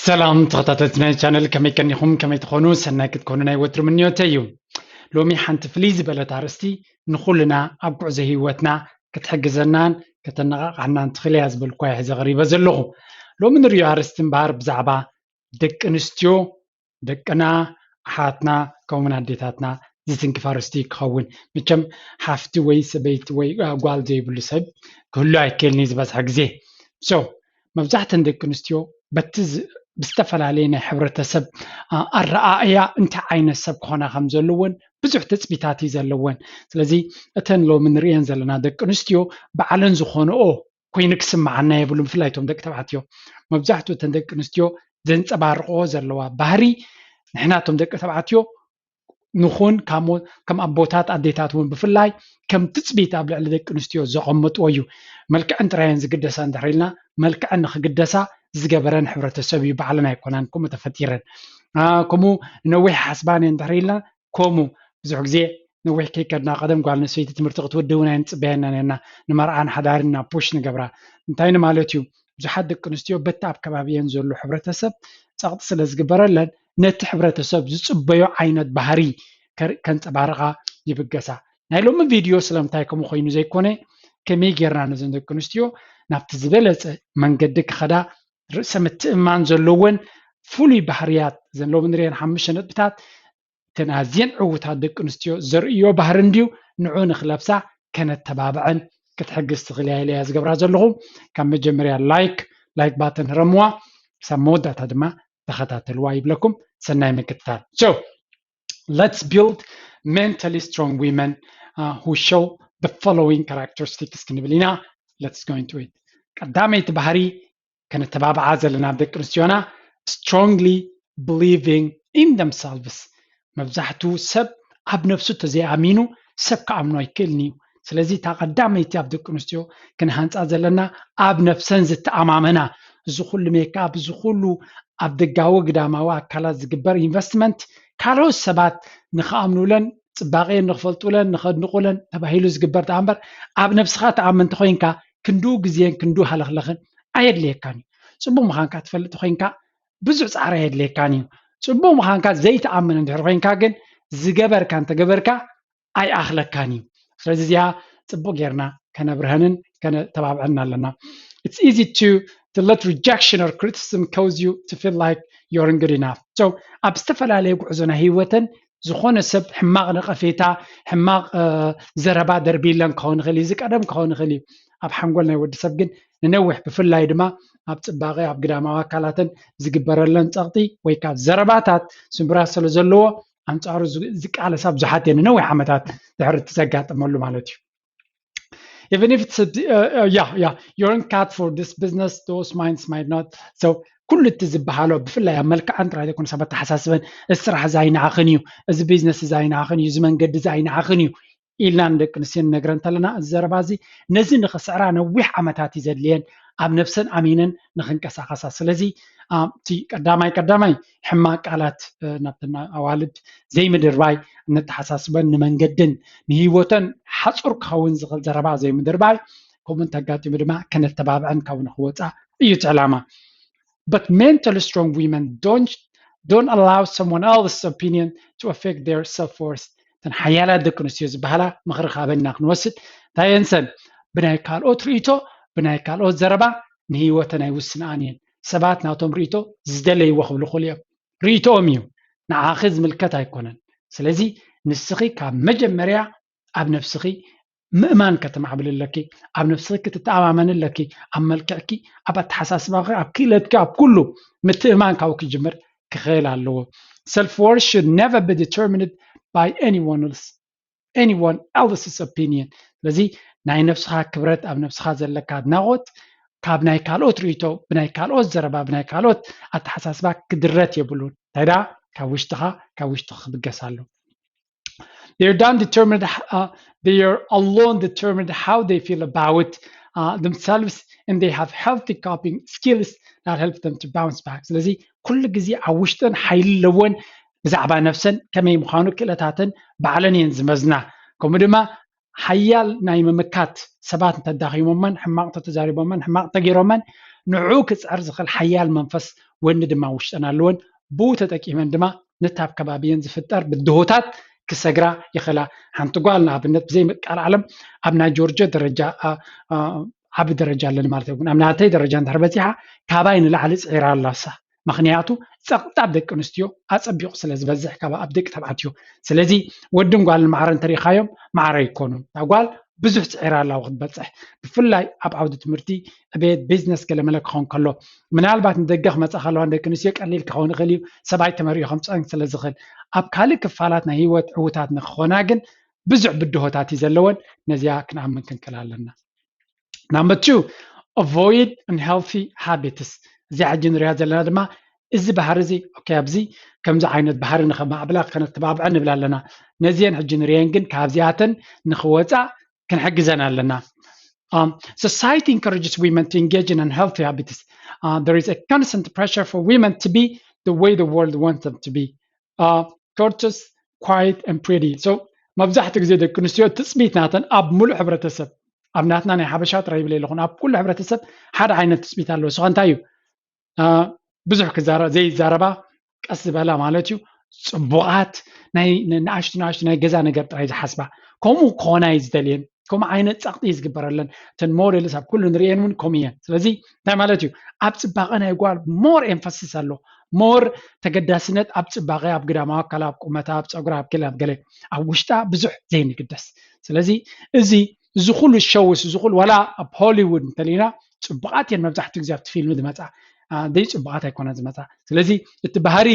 ሰላም ተኸታተልቲ ናይ ቻነል፣ ከመይ ቀኒኹም? ከመይ ትኾኑ? ሰናይ ክትኮኑ ናይ ወትሩ ምንዮተይ እዩ። ሎሚ ሓንቲ ፍልይ ዝበለት ኣርእስቲ ንኹልና ኣብ ጉዕዞ ህይወትና ክትሕግዘናን ከተነቓቕሓናን ትኽእል እያ ዝበልኩዋ እየ ሒዘ ቀሪበ ዘለኹ። ሎሚ ንሪኦ ኣርእስቲ እምበኣር ብዛዕባ ደቂ ኣንስትዮ፣ ደቅና፣ ኣሓትና፣ ከምኡውን ኣዴታትና ዝትንክፍ ኣርእስቲ ክኸውን። መቸም ሓፍቲ ወይ ሰበይቲ ወይ ጓል ዘይብሉ ሰብ ክህሉ ኣይክእልን እዩ ዝበዝሐ ግዜ። So መብዛሕተን ደቂ ኣንስትዮ በቲ ዝ- ብዝተፈላለየ ናይ ሕብረተሰብ ኣ- ኣረኣእያ እንታይ ዓይነት ሰብ ክኾና ከም ዘለወን ብዙሕ ትፅቢታት እዩ ዘለወን። ስለዚ እተን ሎሚ ንሪአን ዘለና ደቂ ኣንስትዮ ባዕለን ዝኾነኦ ኮይኑ ክስምዓና የብሉን። ብፍላይ እቶም ደቂ ተባዕትዮ፣ መብዛሕትኡ እተን ደቂ ኣንስትዮ ዘንፀባርቕኦ ዘለዋ ባህሪ ንሕና እቶም ደቂ ተባዕትዮ ንኹን ካብ ሞ- ከም ኣቦታት ኣዴታት እውን ብፍላይ ከም ትፅቢት ኣብ ልዕሊ ደቂ ኣንስትዮ ዘቐመጥዎ እዩ። መልክዐን ጥራየን ዝግደሳ እንድሕር ኢልና፣ መልክዐን ንክግደሳ ዝገበረን ሕብረተሰብ እዩ። ባዕለን ኣይኮናን ከምኡ ተፈጢረን። ኣ፣ ከምኡ ነዊሕ ሓስባን እየን እንድሕር ኢልና፣ ከምኡ ብዙሕ ግዜ ነዊሕ ከይከድና፣ ቀደም ጓል ኣንስተይቲ ትምህርቲ ክትውድእ እውን ኣይንፅበየናን እየና። ንመርዓን ሓዳርን ኢና ፑሽ ንገብራ። እንታይ ንማለት እዩ? ብዙሓት ደቂ ኣንስትዮ በቲ ኣብ ከባቢየን ዘሎ ሕብረተሰብ ፀቕጢ ስለ ዝግበረለን፣ ነቲ ሕብረተሰብ ዝፅበዮ ዓይነት ባህሪ ከር- ከንፀባርቓ ይብገሳ። ናይ ሎሚ ቪድዮ ስለምንታይ ከምኡ ኮይኑ ዘይኮነ፣ ከመይ ጌርና ነዘን ደቂ ኣንስትዮ ናብቲ ዝበለፀ መንገዲ ክኸዳ፣ ርእሰ ምትእምማን ዘለወን ፍሉይ ባህርያት፣ እዘን ሎሚ ንሪአን ሓሙሽተ ነጥብታት፣ እተን ኣዝየን ዕዉታት ደቂ ኣንስትዮ ዘርእዮ ባህሪ እንድዩ፣ ንዑ ንክለብሳ ከነተባብዐን ክትሕግዝ ትኽእል እያ ኢለ እያ ዝገብራ ዘለኹ። ካብ መጀመርያ ላይክ፣ ላይክ ባተን ህረምዋ፣ ክሳብ መወዳእታ ድማ ተኸታተልዋ ይብለኩም። ሰናይ ምክትታል። So let's build mentally strong women uh, who show the following characteristics ክንብል ኢና። Let's go into it. ቀዳመይቲ ባህሪ ከነተባብዓ ዘለና ኣብ ደቂ ኣንስትዮና፣ strongly believing in themselves። መብዛሕትኡ ሰብ ኣብ ነብሱ ተዘይኣሚኑ ሰብ ክኣምኖ ኣይክእልን እዩ። ስለዚ እታ ቀዳመይቲ ኣብ ደቂ ኣንስትዮ ክንሃንፃ ዘለና ኣብ ነብሰን ዝተኣማመና፣ እዚ ኩሉ ሜክኣፕ፣ እዚ ኩሉ ኣብ ደጋዊ ግዳማዊ ኣካላት ዝግበር ኢንቨስትመንት ካልኦት ሰባት ንኽኣምኑለን፣ ፅባቐየን ንኽፈልጡለን፣ ንኸድንቑለን ተባሂሉ ዝግበር ደኣ እምበር ኣብ ነብስኻ ተኣምን እንተኾይንካ ክንዱ ግዜን ክንዱ ሃለኽለኽን ኣየድልየካን እዩ። ፅቡቕ ምዃንካ ትፈልጥ ኮይንካ ብዙሕ ፃዕሪ ኣየድልየካን እዩ። ፅቡቕ ምዃንካ ዘይትኣምን እንድሕር ኮይንካ ግን ዝገበርካ እንተገበርካ ኣይኣኽለካን እዩ። ስለዚ እዚኣ ፅቡቕ ጌርና ከነብርሀንን ከነተባብዐን ኣለና። It's easy to to let rejection or criticism cause you to feel like you're good enough. So ኣብ ዝተፈላለየ ጉዕዞ ናይ ህይወተን ዝኾነ ሰብ ሕማቕ ነቐፌታ፣ ሕማቕ ዘረባ ደርቢለን ክኸውን ይኽእል እዩ። እዚ ቀደም ክኸውን ይኽእል እዩ ኣብ ሓንጎል ናይ ወዲ ሰብ። ግን ንነዊሕ ብፍላይ ድማ ኣብ ፅባቐ ኣብ ግዳማዊ ኣካላተን ዝግበረለን ፀቕጢ ወይ ካብ ዘረባታት ስምብራት ስለ ዘለዎ ኣንፃሩ ዝቃለሳ ብዙሓት እየን ንነዊሕ ዓመታት ድሕሪ እቲ ዘጋጠመሉ ማለት እዩ። Even if it's a, uh, uh, yeah, yeah, you're in cut for this business, those minds might not. So ኩሉ እቲ ዝበሃሎ ብፍላይ ኣብ መልክዐን ጥራይ ዘይኮነ ሰብ ኣተሓሳስበን፣ እዚ ስራሕ እዚ ኣይንዓኽን እዩ፣ እዚ ቢዝነስ እዚ ኣይንዓኽን እዩ፣ እዚ መንገዲ እዚ ኣይንዓኽን እዩ ኢልና ንደቂ ኣንስትዮ ንነግረን እንተለና፣ እዚ ዘረባ እዚ ነዚ ንኽስዕራ ነዊሕ ዓመታት እዩ ዘድልየን ኣብ ነብሰን ኣሚነን ንኽንቀሳቐሳ። ስለዚ እቲ ቀዳማይ ቀዳማይ ሕማቕ ቃላት ናብተን ኣዋልድ ዘይምድርባይ፣ ነተሓሳስበን ንመንገድን ንህይወተን ሓፁር ክኸውን ዝኽእል ዘረባ ዘይምድርባይ፣ ከምኡ እንተጋጢሙ ድማ ከነተባብዐን ካብኡ ንክወፃ እዩ እቲ ዕላማ። But mentally strong women don't don't allow someone else's opinion to affect their self-worth. እተን ሓያላት ደቂ ኣንስትዮ ዝበሃላ ምኽሪ ካበና ክንወስድ እንታይ የንሰን? ብናይ ካልኦት ርእይቶ፣ ብናይ ካልኦት ዘረባ ንህይወተን ኣይውስንኣን እየን። ሰባት ናቶም ርእይቶ ዝደለይዎ ክብሉ ይኽእሉ እዮም። ርእይቶኦም እዩ፣ ንዓኺ ዝምልከት ኣይኮነን። ስለዚ ንስኺ ካብ መጀመርያ ኣብ ነብስኺ ምእማን ከተማዕብል ኣለኪ። ኣብ ነብስኺ ክትተኣማመኒ ኣለኪ። ኣብ መልክዕኪ፣ ኣብ ኣተሓሳስባኺ፣ ኣብ ክእለትኪ፣ ኣብ ኩሉ ምትእማን ካብኡ ክጅምር ክኽእል ኣለዎ። Self worth should never be determined by anyone else, anyone else's opinion. ስለዚ ናይ ነብስኻ ክብረት፣ ኣብ ነብስኻ ዘለካ ኣድናቖት ካብ ናይ ካልኦት ርእይቶ፣ ብናይ ካልኦት ዘረባ፣ ብናይ ካልኦት ኣተሓሳስባ ክድረት የብሉን። እንታይ ደኣ ካብ ውሽጥኻ፣ ካብ ውሽጥኻ ክብገስ ኣሎ። They are done determined, uh, they are alone determined how they feel about uh, themselves, and they have healthy coping skills that help them to bounce back. ስለዚ ኩሉ ግዜ ኣብ ውሽጠን ሓይሊ ኣለወን፣ ብዛዕባ ነብሰን ከመይ ምዃኑ ክእለታተን ባዕለን እየን ዝመዝና። ከምኡ ድማ ሓያል ናይ ምምካት፣ ሰባት እንተዳኺሞመን፣ ሕማቕ እንተተዛሪቦመን፣ ሕማቕ እንተገይሮመን፣ ንዑ ክፅዕር ዝኽእል ሓያል መንፈስ ወኒ ድማ ውሽጠን ኣለወን። ብኡ ተጠቂመን ድማ ነታብ ከባቢየን ዝፍጠር ብድሆታት ክሰግራ ይኽእላ። ሓንቲ ጓል ንኣብነት ብዘይ ምቃል ዓለም ኣብ ናይ ጆርጆ ደረጃ ዓቢ ደረጃ ኣለኒ ማለት ይኹን ኣብ ናተይ ደረጃ እንድሕር በፂሓ ካባይ ንላዕሊ ፅዒራ ኣላሳ። ምክንያቱ ፀቕጣብ ደቂ ኣንስትዮ ኣፀቢቑ ስለ ዝበዝሕ ካብ ኣብ ደቂ ተባዕትዮ። ስለዚ ወድን ጓልን ማዕረ እንተሪኢኻዮም ማዕረ ኣይኮኑን። እታ ጓል ብዙሕ ፅዒራ ኣላ ክትበፅሕ፣ ብፍላይ ኣብ ዓውዲ ትምህርቲ፣ ዕቤት፣ ቢዝነስ ገለመለ ክኸውን ከሎ። ምናልባት ንደገ ክመፃ ከለዋ ንደቂ ኣንስትዮ ቀሊል ክኸውን ይኽእል እዩ፣ ሰብኣይ ተመሪኡ ከምፀን ስለ ዝኽእል። ኣብ ካልእ ክፋላት ናይ ህይወት ዕውታት ንክኾና ግን ብዙሕ ብድሆታት እዩ ዘለወን። ነዚኣ ክንኣምን ክንክእል ኣለና። Number two, avoid unhealthy habits። እዚኣ ሕጂ ንሪኣ ዘለና ድማ እዚ ባህሪ እዚ ኦኬ ኣብዚ ከምዚ ዓይነት ባህሪ ንኸማዕብላ ከነተባብዐ ንብል ኣለና። ነዚአን ሕጂ ንሪአን ግን ካብዚኣተን ንኽወፃ ክንሕግዘን ኣለና። Um, society encourages women to engage in unhealthy habits. Uh, there is a constant pressure for women to be the way the world wants them to be. Uh, gorgeous, quiet and pretty. So መብዛሕትኡ ግዜ ደቂ ኣንስትዮ ትፅቢት ናተን ኣብ ሙሉእ ሕብረተሰብ ኣብ ናትና ናይ ሓበሻ ጥራይ ይብል ኣለኹን ኣብ ኩሉ ሕብረተሰብ ሓደ ዓይነት ትፅቢት ኣለዎ። ንስኻ እንታይ እዩ ብዙሕ ዘይዛረባ ቀስ ዝበላ ማለት እዩ ፅቡቓት ናይ ንኣሽቱ ንኣሽቱ ናይ ገዛ ነገር ጥራይ ዝሓስባ ከምኡ ክኾና እዩ ዝደልየን። ከምኡ ዓይነት ፀቕጢ እዩ ዝግበረለን። እተን ሞዴልስ ኣብ ኩሉ ንርእየን እውን ከምኡ እየን። ስለዚ እንታይ ማለት እዩ ኣብ ፅባቐ ናይ ጓል ሞር ኤምፋሲስ ኣሎ። ሞር ተገዳስነት ኣብ ፅባቐ ኣብ ግዳማዊ ኣካላ ኣብ ቁመታ ኣብ ፀጉራ ኣብ ገለ ኣብ ገለ ኣብ ውሽጣ ብዙሕ ዘይንግደስ። ስለዚ እዚ እዚ ኩሉ ሸውስ እዚ ኩሉ ዋላ ኣብ ሆሊውድ እንተሊና ፅቡቓት እየን መብዛሕትኡ ግዜ ኣብቲ ፊልም ዝመፃ ደይ ፅቡቓት ኣይኮነ ዝመፃ። ስለዚ እቲ ባህሪ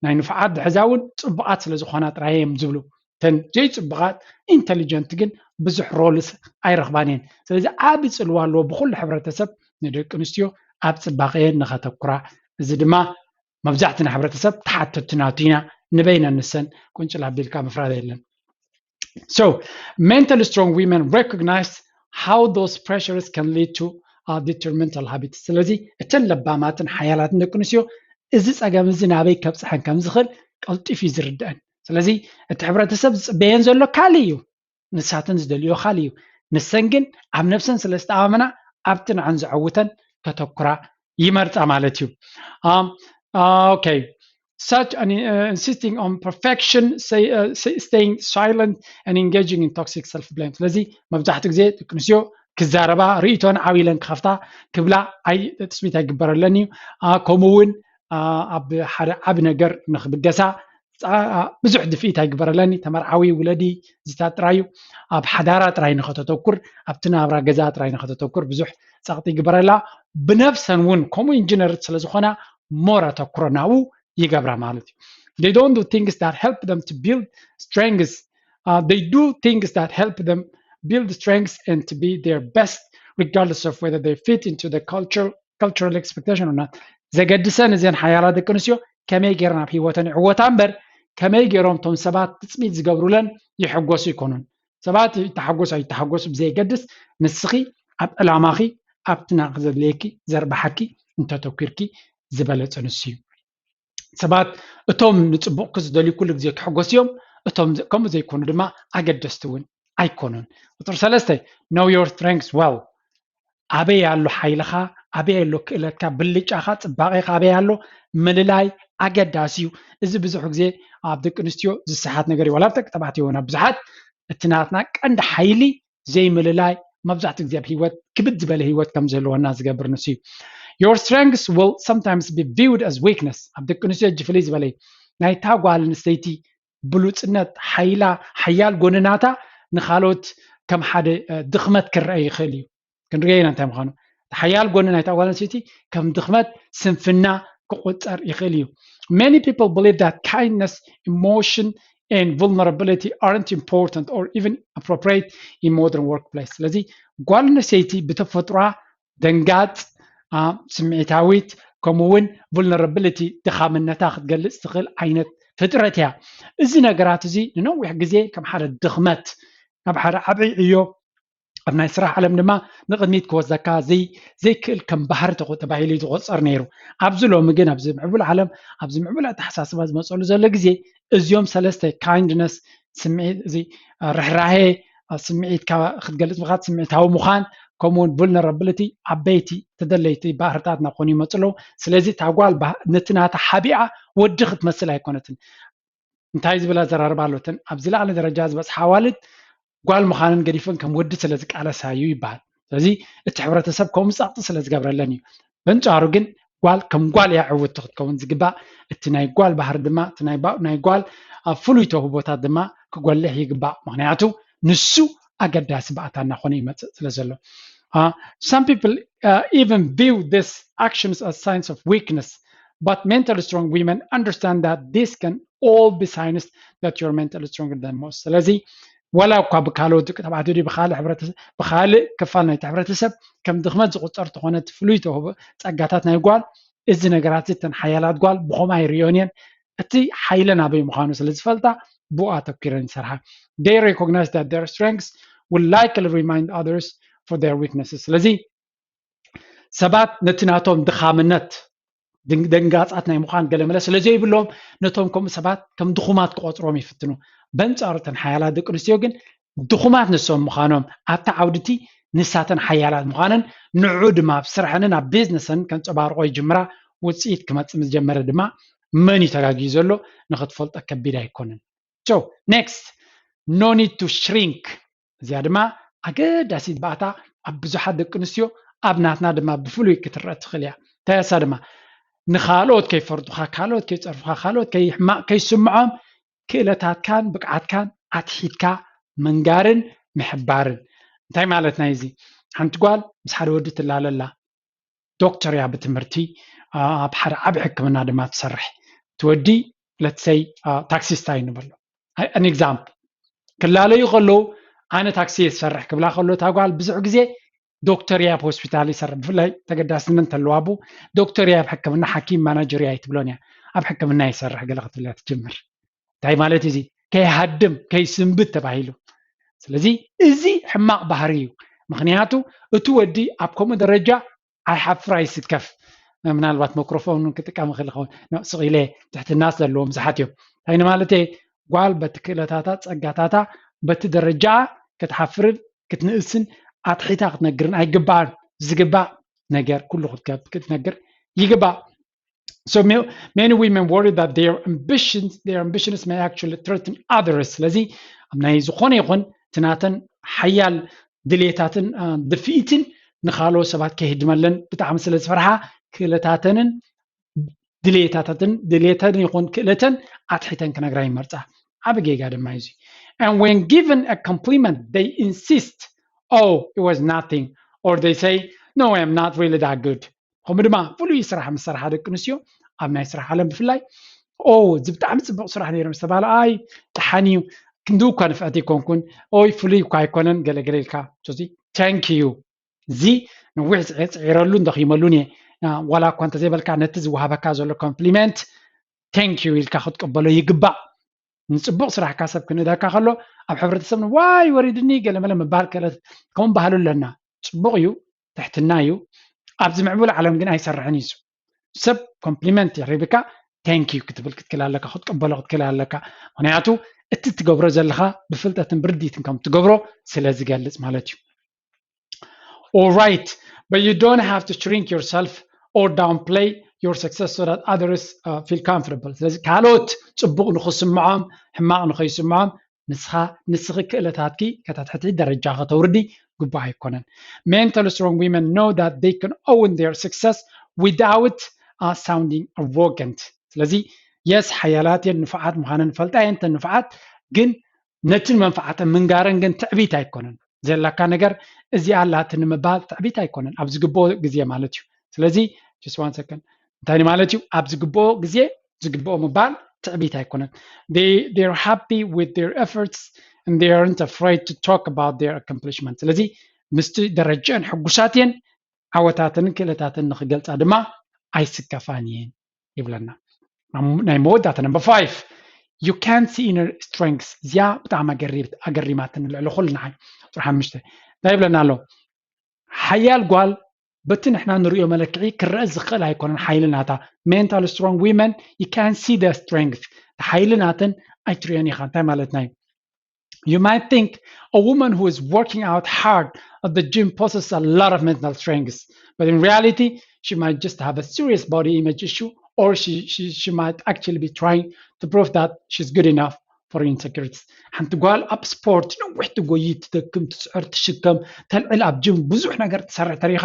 ናይ ንፉዓት ድሕዛ እውን ፅቡቓት ስለ ዝኾና ጥራይ እዮም ዝብሉ። ተን ዘይፅቡቓት ኢንተሊጀንት ግን ብዙሕ ሮልስ ኣይረኽባን እየን። ስለዚ ዓቢ ፅልዋ ኣለዎ ብኩሉ ሕብረተሰብ ንደቂ ኣንስትዮ ኣብ ፅባቐየን ንኸተኩራ። እዚ ድማ መብዛሕትና ሕብረተሰብ ተሓተትቲ ናቱ ኢና። ንበይነን ንሰን ቁንጭል ኣቢልካ ምፍራድ የለን። So mentally strong women recognize how those pressures can lead to uh, detrimental habits። ስለዚ እተን ለባማትን ሓያላትን ደቂ ኣንስትዮ እዚ ፀገም እዚ ናበይ ከብፅሐን ከም ዝኽእል ቀልጢፍ እዩ ዝርድአን። ስለዚ እቲ ሕብረተሰብ ዝፅበየን ዘሎ ካልእ እዩ፣ ንሳተን ዝደልዮ ካልእ እዩ። ንሰን ግን ኣብ ነብሰን ስለ ዝተኣማመና ኣብቲ ንዐን ዘዐውተን ከተኩራ ይመርፃ ማለት እዩ። ኦኬ such an uh, insisting on perfection, say, uh, say, staying silent and engaging in toxic self-blame። ስለዚ መብዛሕትኡ ግዜ ደቂ ኣንስትዮ ክዛረባ ርእይቶን ዓው ኢለን ክኸፍታ ክብላ ኣይ ትፅቢት ኣይግበረለን እዩ። ከምኡ እውን ኣብ ሓደ ዓቢ ነገር ንክብገሳ ብዙሕ ድፍኢት ኣይግበረለኒ። ተመርዓዊ ውለዲ ዝታ ጥራዩ ኣብ ሓዳራ ጥራይ ንኸተተኩር ኣብቲ ናብራ ገዛ ጥራይ ንኸተተኩር ብዙሕ ጸቕጢ ይግበረላ። ብነብሰን እውን ከምኡ ኢንጂነር ስለ ዝኾና ሞር ኣተኩሮ ናብኡ ይገብራ ማለት እዩ። They don't do things that help them to build strengths. Uh, they do things that help them build strengths and to be their best regardless of whether they fit into the culture, cultural expectation or not. ዘገድሰን እዘን ሓያላ ደቂ ኣንስትዮ ከመይ ገይረን ኣብ ህይወተን ይዕወታ እምበር ከመይ ገይሮም እቶም ሰባት ትፅቢት ዝገብሩለን ይሕጎሱ ይኮኑን። ሰባት ይተሓጎሱ ኣይተሓጎሱ ብዘየገድስ ንስኺ ኣብ ዕላማኺ ኣብቲ ናኺ ዘድልየኪ ዘርብሓኪ እንተተኪርኪ ዝበለፀ ንሱ እዩ። ሰባት እቶም ንፅቡቕኪ ዝደልዩ ኩሉ ግዜ ክሕጎሱ እዮም። እቶም ከምኡ ዘይኮኑ ድማ ኣገደስቲ እውን ኣይኮኑን። ቁፅሪ ሰለስተ know your strengths well። ኣበይ ኣሎ ሓይልኻ፣ ኣበይ ኣሎ ክእለትካ፣ ብልጫኻ፣ ፅባቐኻ ኣበይ ኣሎ ምልላይ ኣገዳሲ እዩ። እዚ ብዙሕ ግዜ ኣብ ደቂ ኣንስትዮ ዝሰሓት ነገር እዩ። ዋላ ደቂ ተባዕትዮ እውን ኣብ ብዙሓት እቲ ናትና ቀንዲ ሓይሊ ዘይምልላይ መብዛሕትኡ ግዜ ኣብ ህይወት ክብድ ዝበለ ህይወት ከም ዝህልወና ዝገብር ንሱ እዩ። Your strengths will sometimes be viewed as weakness። ኣብ ደቂ ኣንስትዮ እጅ ፍልይ ዝበለ እዩ። ናይታ ጓል ኣንስተይቲ ብሉፅነት ሓይላ ሓያል ጎንናታ ንካልኦት ከም ሓደ ድኽመት ክረአ ይኽእል እዩ። ክንሪኦ ኢና እንታይ ምዃኑ። ሓያል ጎኒ ናይታ ጓል ኣንስተይቲ ከም ድኽመት ስንፍና ክቆፀር ይኽእል እዩ። Many people believe that kindness, emotion and vulnerability aren't important or even appropriate in modern workplace። ስለዚ ጓል ኣንስተይቲ ብተፈጥሯ ደንጋፅ፣ ስምዒታዊት፣ ከምኡ እውን vulnerability ድኻምነታ ክትገልፅ ትኽእል ዓይነት ፍጥረት እያ። እዚ ነገራት እዚ ንነዊሕ ግዜ ከም ሓደ ድኽመት ናብ ሓደ ዓብዪ ዕዮ ኣብ ናይ ስራሕ ዓለም ድማ ንቕድሚት ክወስደካ ዘይክእል ከም ባህሪ ተባሂሉ እዩ ዝቆፀር ነይሩ። ኣብዚ ሎሚ ግን ኣብዚ ምዕቡል ዓለም ኣብዚ ምዕቡል ኣተሓሳስባ ዝመፀሉ ዘሎ ግዜ እዚኦም ሰለስተ kindness ስምዒት እዚ ርሕራሄ ስምዒትካ ክትገልፅ ብኻት ስምዒታዊ ምዃን ከምኡውን vulnerability ዓበይቲ ተደለይቲ ባህርታትና ኮኑ ይመፁ ኣለዉ። ስለዚ እታ ጓል ነቲ ናታ ሓቢኣ ወዲ ክትመስል ኣይኮነትን። እንታይ ዝብል ኣዘራርባ ኣሎ? እተን ኣብ ዝለዓለ ደረጃ ዝበፅሓ ኣዋልድ ጓል ምዃነን ገዲፈን ከም ወዲ ስለ ዝቃለሳ እዩ ይበሃል። ስለዚ እቲ ሕብረተሰብ ከምኡ ፃቕጢ ስለ ዝገብረለን እዩ። በንፃሩ ግን ጓል ከም ጓል እያ ዕውቲ ክትከውን ዝግባእ። እቲ ናይ ጓል ባህሪ ድማ እቲ ናይ ጓል ኣብ ፍሉይ ተውህቦታት ድማ ክጎልሕ ይግባእ። ምክንያቱ ንሱ ኣገዳሲ ባእታ እናኾነ ይመፅእ ስለ ዘሎ። Some people even view this actions as signs of weakness, but mentally strong women understand that this can all be signs that you're mentally stronger than most. ስለዚ ወላ እኳ ብካልኦት ደቂ ተባዕትዮ ድዩ ብካልእ ክፋል ናይቲ ሕብረተሰብ ከም ድኽመት ዝቁፀር ተኾነ እቲ ፍሉይ ተውህቦ ጸጋታት ናይ ጓል እዚ ነገራት እተን ሓያላት ጓል ብኸምኡ ኣይርእዮን እየን። እቲ ሓይለን ኣበይ ምዃኑ ስለ ዝፈልጣ ብኡ ኣተኲረን ይሰርሓ። They recognize that their strengths will likely remind others for their weaknesses. ስለዚ ሰባት ነቲ ናቶም ድኻምነት ደንጋጻት ናይ ምዃን ገለመለ ስለ ዘይብሎም ነቶም ከምኡ ሰባት ከም ድኹማት ክቆጽሮም ይፍትኑ። በንጻሩ እተን ሓያላት ደቂ ኣንስትዮ ግን ድኹማት ንሶም ምዃኖም ኣብቲ ዓውዲ እቲ ንሳተን ሓያላት ምዃነን ንዕኡ ድማ ኣብ ስርሐንን ኣብ ቢዝነሰን ከንጸባርቆ ይጅምራ። ውጽኢት ክመጽእ ምስ ጀመረ ድማ መን እዩ ተጋግዩ ዘሎ ንኽትፈልጦ ከቢድ ኣይኮነን። So next, no need to shrink። እዚኣ ድማ ኣገዳሲት ባእታ ኣብ ብዙሓት ደቂ ኣንስትዮ ኣብ ናትና ድማ ብፍሉይ ክትረአ ትኽእል እያ። እንታይ እሳ ድማ ንኻልኦት ከይፈርዱኻ፣ ካልኦት ከይፀርፉኻ፣ ካልኦት ከይሕማቕ ከይስምዖም ክእለታትካን ብቅዓትካን ኣትሒትካ ምንጋርን ምሕባርን። እንታይ ማለት ናይ እዚ? ሓንቲ ጓል ምስ ሓደ ወዲ ትላለላ ዶክተር እያ ብትምህርቲ ኣብ ሓደ ዓብ ሕክምና ድማ ትሰርሕ ትወዲ ለትሰይ ታክሲስታ እዩ ንበሎ። An example ክላለዩ ከለዉ ኣነ ታክሲ እየ ዝሰርሕ ክብላ ከሎ እታ ጓል ብዙሕ ግዜ ዶክተር እያ ኣብ ሆስፒታል ይሰርሕ ብፍላይ ተገዳስነት እንተለዋ ቡ ዶክተር እያ ኣብ ሕክምና ሓኪም ማናጀር እያ ኣይትብሎን እያ ኣብ ሕክምና ይሰርሕ ገለ ክትብላ ትጅምር። እንታይ ማለት እዚ ከይሃድም ከይስንብድ ተባሂሉ። ስለዚ እዚ ሕማቕ ባህሪ እዩ። ምክንያቱ እቲ ወዲ ኣብ ከምኡ ደረጃ ኣይሓፍር ኣይስከፍ። ምናልባት መክሮፎን ክጥቀም ክእል ኸውን ስቕ ኢለ ትሕትና ዘለዎም ብዙሓት እዮም። እንታይ ንማለት እየ? ጓል በቲ ክእለታታ ጸጋታታ በቲ ደረጃ ክትሓፍርን ክትንእስን ኣትሒታ ክትነግርን ኣይግባኣን። ዝግባእ ነገር ኩሉ ክትነግር ይግባእ። So many women worry that their ambitions, their ambitions may actually threaten others. ስለዚ ኣብ ናይ ዝኾነ ይኹን እቲ ናተን ሓያል ድሌታትን ድፍኢትን ንኻልኦት ሰባት ከይህድመለን ብጣዕሚ ስለ ዝፈርሓ ክእለታተንን ድሌታታትን ድሌተን ይኹን ክእለተን ኣትሒተን ክነግራ ይመርፃ። ዓብ ጌጋ ድማ እዩ። And when given a compliment, they insist, oh, it was nothing, or they say, no, I am not really that good. ከምኡ ድማ ፍሉይ ስራሕ ምስ ሰርሓ ደቂ ኣንስትዮ ኣብ ናይ ስራሕ ዓለም ብፍላይ ኦ እዚ ብጣዕሚ ፅቡቅ ስራሕ ነይሩ ምስ ተባለ ኣይ ደሓን እዩ ክንዲ እኳ ንፍዕቲ ኣይኮንኩን ኦይ ፍሉይ እኳ ኣይኮነን ገለገለ ኢልካ ሶዚ thank you እዚ ነዊሕ ፅዒረሉን ደኺመሉን እየ ዋላ እኳ እንተዘይበልካ ነቲ ዝወሃበካ ዘሎ ኮምፕሊመንት thank you ኢልካ ክትቅበሎ ይግባእ። ንፅቡቕ ስራሕካ ሰብ ክንእደካ ከሎ ኣብ ሕብረተሰብና ዋይ ወሪድኒ ገለመለ ምባል ክእለት ከምኡ ባህሉ ኣለና። ፅቡቕ እዩ፣ ትሕትና እዩ። ኣብዚ ምዕቡል ዓለም ግን ኣይሰርሕን እዩ። ሰብ ኮምፕሊመንት የሪብካ thank you ክትብል ክትክእል ኣለካ፣ ክትቅበሎ ክትክእል ኣለካ። ምክንያቱ እቲ ትገብሮ ዘለካ ብፍልጠትን ብርድኢትን ከም ትገብሮ ስለ ዝገልፅ ማለት እዩ። All right, but you don't have to shrink yourself or downplay your success so that others uh, feel comfortable. ስለዚ ካልኦት ፅቡቕ ንክስምዖም ሕማቕ ንከይስምዖም ንስኻ ንስኺ ክእለታትኪ ከተትሕቲ ደረጃ ከተውርዲ ግቡእ ኣይኮነን። Mentally strong women know that they can own their success without uh, sounding arrogant. ስለዚ የስ ሓያላት የን ንፉዓት ምዃነን ፈልጣ የን ተን ንፉዓት ግን ነትን መንፍዓተን ምንጋረን ግን ትዕቢት ኣይኮነን። ዘለካ ነገር እዚኣ ኣላትኒ ምባል ትዕቢት ኣይኮነን ኣብ ዝግብኦ ግዜ ማለት እዩ። ስለዚ just one second እንታይ ማለት እዩ ኣብ ዝግብኦ ግዜ ዝግብኦ ምባል ትዕቢት ኣይኮነን። They are happy with their efforts and they aren't afraid to talk about their accomplishment። ስለዚ ምስቲ ደረጀአን ሕጉሳት እየን ዓወታተንን ክእለታተን ንክገልፃ ድማ ኣይስከፋን እየን ይብለና። ናይ መወዳእታ number five you can see inner strengths እዚኣ ብጣዕሚ ኣገሪማትን ልዕሊ ኩሉ ንዓይ ቁፅሪ ሓሙሽተ እንታይ ይብለና ኣሎ ሓያል ጓል በቲ ንሕና ንሪኦ መለክዒ ክረአ ዝኽእል ኣይኮነን ሓይሊ ናታ mental strong women you can see the strength ሓይሊ ናተን ኣይትሪኦን ኢኻ እንታይ ማለትና እዩ You might think a woman who is working out hard at the gym possesses a lot of mental strength, but in reality, she might just have a serious body image issue, or she, she, she might actually be trying to prove that she's good enough for insecurities. ሓንቲ ጓል ኣብ ስፖርት ነዊሕ ትጎይ፣ ትደክም፣ ትስዕር፣ ትሽከም፣ ተልዕል፣ ኣብ ጅም ብዙሕ ነገር ትሰርሕ ተሪኻ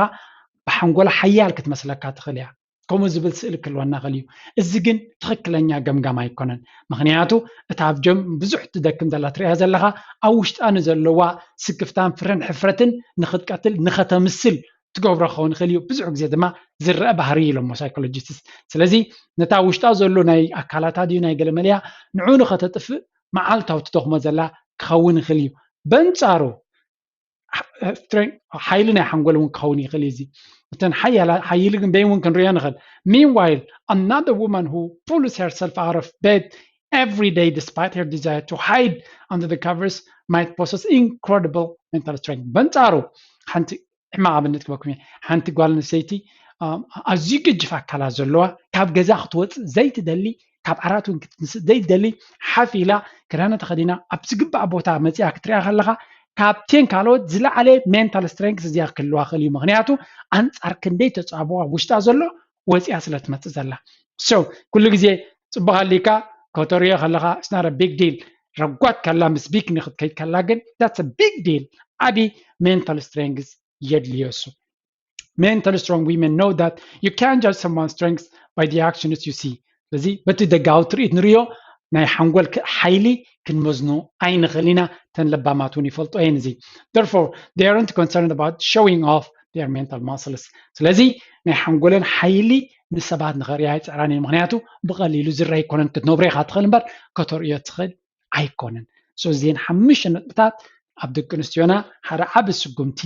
ብሓንጎላ ሓያል ክትመስለካ ትኽእል እያ። ከምኡ ዝብል ስእሊ ክህልወና ይኽእል እዩ። እዚ ግን ትኽክለኛ ገምጋም ኣይኮነን። ምኽንያቱ እታ ኣብ ጀም ብዙሕ ትደክም ዘላ ትሪኣ ዘለኻ ኣብ ውሽጣ ንዘለዋ ስክፍታን ፍርን ሕፍረትን ንኽትቀትል ንኸተምስል ትገብሮ ክኸውን ይኽእል እዩ። ብዙሕ ግዜ ድማ ዝረአ ባህሪ ኢሎሞ ሳይኮሎጂስት። ስለዚ ነታ ውሽጣ ዘሎ ናይ ኣካላታ ድዩ ናይ ገለመለያ ንዑ ንኸተጥፍእ መዓልታዊ ትደኽሞ ዘላ ክኸውን ይኽእል እዩ። በንጻሩ ሓይሊ ናይ ሓንጎል እውን ክኸውን ይኽእል እዩ። እዚ እተን ሓያላ ሓይሊ ግን በይን እውን ክንሪኦ ንኽእል። Meanwhile, another woman who pulls herself out of bed every day despite her desire to hide under the covers might possess incredible mental strength. በንጻሩ ሓንቲ ሕማቕ ኣብነት ክበኩም እየ። ሓንቲ ጓል ኣንስተይቲ ኣዝዩ ገጅፍ ኣካላት ዘለዋ ካብ ገዛ ክትወፅእ ዘይትደሊ ካብ ዓራት እውን ክትንስእ ዘይትደሊ ሓፍ ኢላ ክዳና ተኸዲና ኣብ ዝግባእ ቦታ መፂኣ ክትሪኣ ከለኻ ካብቴን ካልኦት ዝለዓለ ሜንታል ስትሬንግስ እዚኣ ክህልዋ ክእል እዩ። ምክንያቱ ኣንፃር ክንደይ ተፃብኦ ኣብ ውሽጣ ዘሎ ወፂኣ ስለ ትመፅእ ዘላ። So ኩሉ ግዜ ፅቡቅ ኣሊካ ከተሪዮ ከለካ it's not a big deal። ረጓት ካላ ምስ ቢክ ንክትከይድ ከላ ግን that's a big deal። ዓቢ ሜንታል ስትሬንግስ የድልዮ እሱ። Mentally strong women know that you can't judge someone's strength by the actions you see። ስለዚ በቲ ደጋዊ ትርኢት ንሪኦ ናይ ሓንጎል ሓይሊ ክንመዝኖ ኣይንኽእል ኢና። ተን ለባማት እውን ይፈልጦ እየን እዚ። Therefore, they aren't concerned about showing off their mental muscles። ስለዚ ናይ ሓንጎለን ሓይሊ ንሰባት ንኸርእያ ኣይፅዕራን እየን። ምክንያቱ ብቐሊሉ ዝረኣ ኣይኮነን። ክትነብሮ ኢኻ ትኽእል እምበር ከተርእዮ ትኽእል ኣይኮነን። So እዚን ሓሙሽተ ነጥብታት ኣብ ደቂ ኣንስትዮና ሓደ ዓቢ ስጉምቲ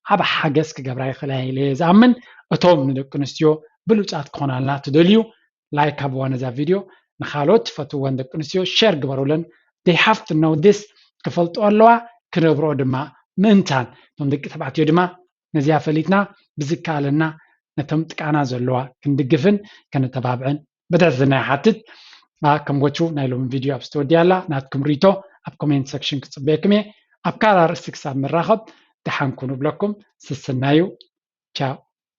ዓቢ ሓገዝ ክገብራ ይኽእላ ኢለ እየ ዝኣምን። እቶም ንደቂ ኣንስትዮ ብሉጻት ክኾናልና ትደልዩ ላይክ ሃብዋ ነዛ ቪድዮ። ንኻልኦት ትፈትወን ደቂ ኣንስትዮ ሸር ግበሩለን። They have to know this። ክፈልጦ ኣለዋ ክነብሮ ድማ ምእንታን እቶም ደቂ ተባዕትዮ ድማ ነዚኣ ፈሊጥና ብዝከኣለና ነቶም ጥቃና ዘለዋ ክንድግፍን ከነተባብዕን ብትሕትና ይሓትት። ከም ጎቹ ናይ ሎሚ ቪድዮ ኣብ ዝተወዲያ ኣላ። ናትኩም ሪቶ ኣብ ኮሜንት ሰክሽን ክፅበየኩም እየ። ኣብ ካልእ ኣርእስቲ ክሳብ ንራኸብ ደሓን ኩኑ እብለኩም። ስስናዩ። ቻው።